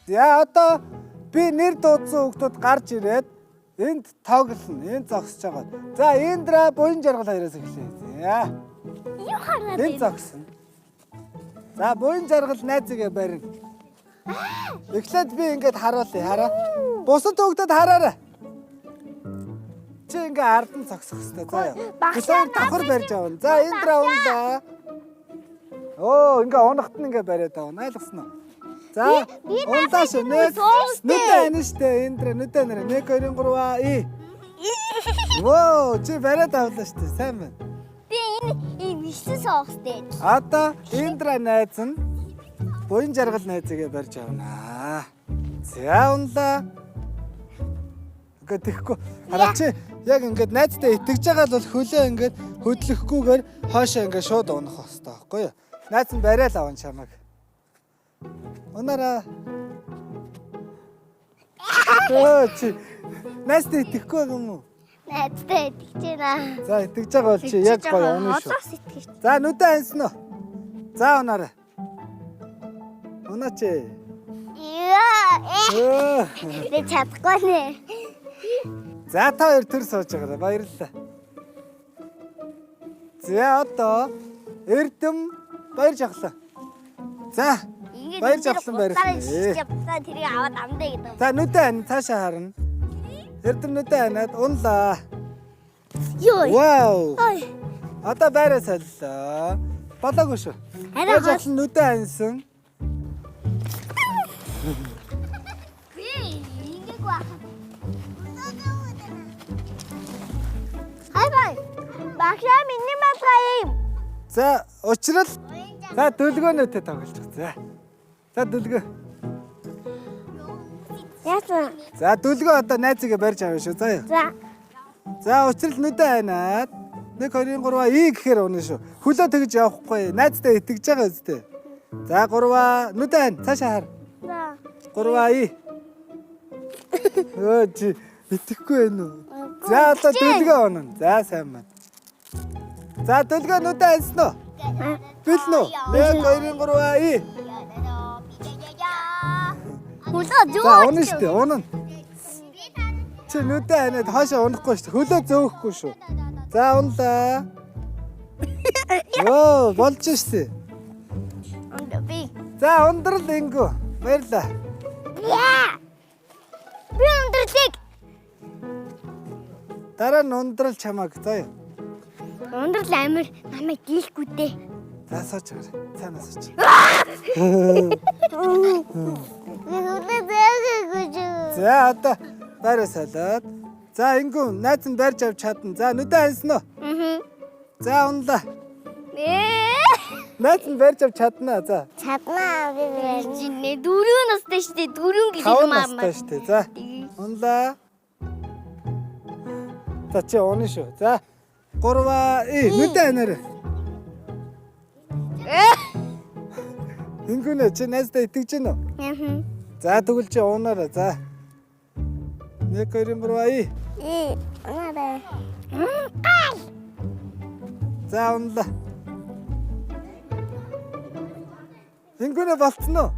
За одоо би нэр дуудсан хүүхдүүд гарч ирээд энд тоглоно. Энд зогсож байгаа. За Индра буян жаргал хоёроос эхлэе. За. Юу хараад Энд зогсно. За буян жаргал найзыгаа барина. Эхлээд би ингээд харуулъя. Хараа. Бусад хүүхдүүд хараарай. Чи ингээ ард нь зогсох хэрэгтэй заа юу. Багшаа Бусад давхар барьж авна. За Индра унлаа. Оо ингээ унахт нь ингээ бариад авна. Ойлгосон уу? За би унлаа шүү. Нэг соустэй. нүдэ ана штэ Индра нүдэ нэрэ 1 2 3 и. Воо чи бариад авлаа штэ. Сайн байна. Би энэ ийм висэн соустэй. Одоо Индра найз нь буян жаргал найзыгаа барьж авнаа. За унлаа. Ингээ тэхгүй. Хараа чи яг ингээд найздаа итгэж байгаа л бол хөлөө ингээд хөдлөхгүйгээр хоошоо ингээд шууд унах хэрэгтэй байхгүй юу? Найз нь барайл аван чамайг. Унаараа. Өө чи найздаа итгэхгүй байгаа юм уу? Найзтай итгэж байна. За итгэж байгаа бол чи яг гоё унах шүү. Одоос итгэж. За нүдэ ансан уу? За унаарай. Унаач. Яа. Өө. Би чадахгүй нэ. За та хоёр төр сууж байгаарай. Баярлалаа. За одоо Эрдэм баяр жахлаа. За баяр жахлан барих. Явцаа тэрийг аваад амдаа гэдэг. За нүдэ ань цаашаа харна. Эрдэм нүдэ анаад унлаа. Йоо. Вау. Ой. Одоо байраа солилоо. Болоогүй шүү. Арай Баяр жахлан нүдэ ансан. Би ингээг баах. Хай бай. Багшаа миний малгай юм. За учрал за дөлгөөнөөтэй тоглож. За. За дөлгөө. Яасан? За дөлгөө одоо найзыгаа барьж авна шүү. За юу. За. За учрал нүдэ айнаад 1 2 3 и гэхээр унаа шүү. Хөлөө тэгж явахгүй. Найздаа итгэж байгаа үстэй. За 3 нүдэ айн цаашаа хар. За. 3 и. Өө чи итгэхгүй байх уу? За одоо дөлгөө унана. За сайн байна. За дөлгөө нүдэ айнсан уу? Бэлэн үү? 1 2 3 и. Хөлөө зөө. За унана шүү дээ. Унана. Чи нүдэ айнаад хоошоо унахгүй шүү дээ. Хөлөө зөөхөхгүй шүү. За унлаа. Йоо, болж штэ. Би. За ундрал ингүү. Баярлаа. Яа. Би өндөрлөг. Дараа нь ундрал чамааг заа юу. Өндөрлө амир намайг дийлэхгүй дээ. За сууч гараа. Цаанаа сууч. Би хөлөө зөөгээгүй шүү. За одоо байраа солиод. За ингүү найз нь барьж авч чадна. За нүдэ ансан уу? Аа. За унлаа. Ээ. Найз нь барьж авч чадна. За. Чаднаа би чинээ дөрөв настай шүү дээ. Дөрөв гэж 5 юм аа. настай штэ. За. Унлаа. За чи унаа шүү. За. 3 и нүдэ анаарай. Ингүүнэ чи найздаа итгэж гин үү? Аа. За тэгвэл чи уунаарай. За. 1 2 3 и. Ээ, унаарай. Гал. За унлаа. Ингүүнэ болцсон уу?